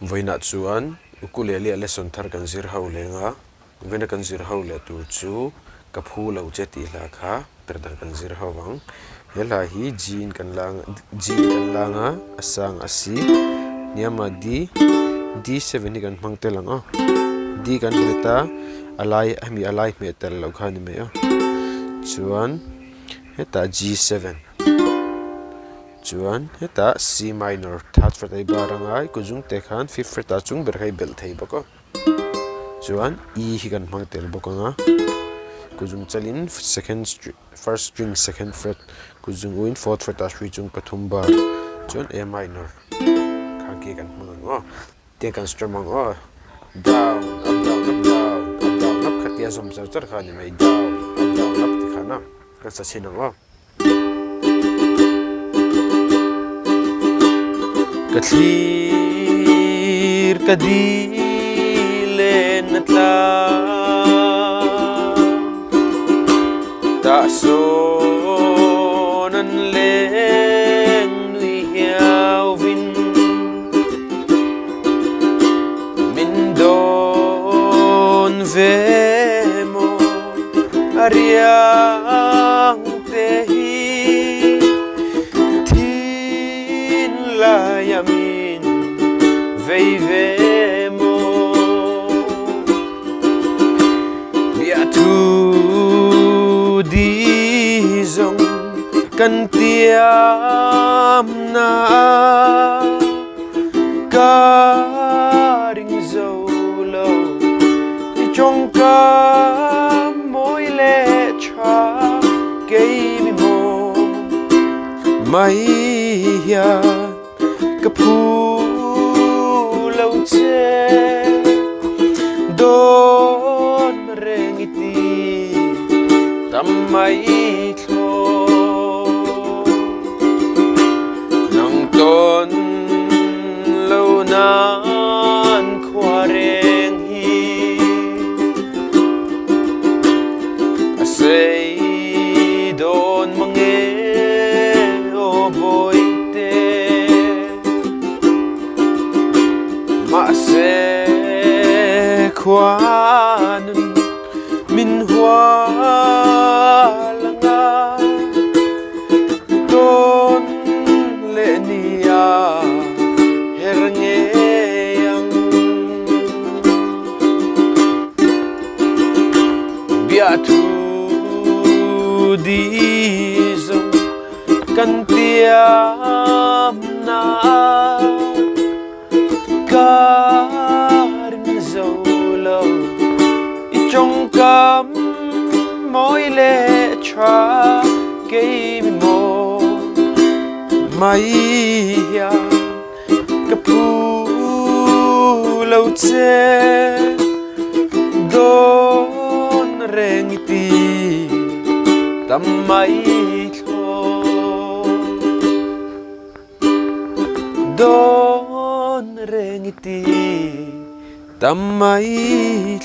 Vawiinah chuan ukulele ah lesson thar kan zir ho leng a, vawiina kan zir ho leh tur chu ka phu lo che tih hla kha per dan kan zir ho ang. He hla hi G in kan la G in kan lang a, a sang a C, hniamah D, D7 hi kan hmang tel ang aw. D kan hmet a, a lai hemi a lai hmeh tel loh kha a ni mai aw. Chuan hetah G7. Chuan hetah C minor third fret a i bar anga i kut zung te khan fifth fret ah chung ber kha i belh thei bawk a chuan E hi kan hmang tel bawk anga kut zung chalin second string first string second fret kut zung uin fourth fret ah hrui chung pathum bar chuan A minor kha key kan hmang ang aw tiang kan strum ang aw down up down up down up down up khatia zawm char char kha a ni mai down up down up tikhan a kan sa chhin ang aw. Ka thlir ka dilen a tla Tah sawn an leng nui hiau vin Min dawn ve maw a riang te hi thin lai a min vei ve maw Biathu di zawng kan tiam na ka ring zo lo i tawngkam mawi leh tha kei mi maw mai hian ka phu lo che dawn reng i ti tam mai thlawn nang tawn lo nan khua reng hi a sei dawn mange aw bawihte mahse khuanun min hual anga tawn leh nia her ngei ang. Biathu di zawng kan tiam na Ka ring zo lo i tawngkam mawi leh tha kei mi maw mai hian ka phu lo che dawn reng i ti tam mai thlawn. Dawn reng i ti tam mai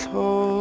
thlawn.